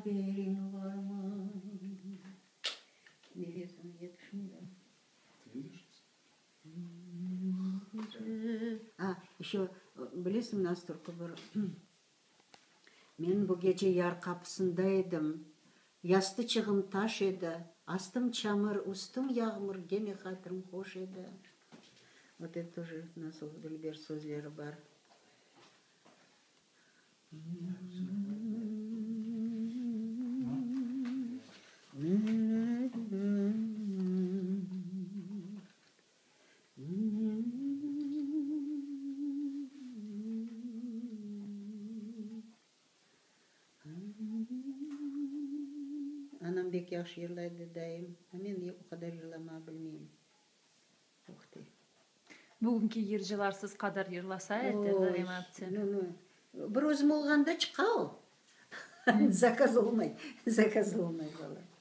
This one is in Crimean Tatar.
Haberiñ varmı? Nefesim yetişmey daa. A, eşo, bilesiñmi nasıl türkü bir? Men bu gece yar qapısında edim, Yastıçığım taş edi, astım çamır, üstüm yağmur, gene hatırım hoş edi. Vot eto тоже nasıl dülber sözleri bar. Anam bek yahşı yırlaydı, dayım, a men o qadar yırlamağa bilmeyim. Uhti. Bugünki yırcılar siz qadar yırlasa edi, Zarema apte. Nu, nu. Bir özüm olğanda çıqa o. Zakaz olmay. Zakaz olmay, bala.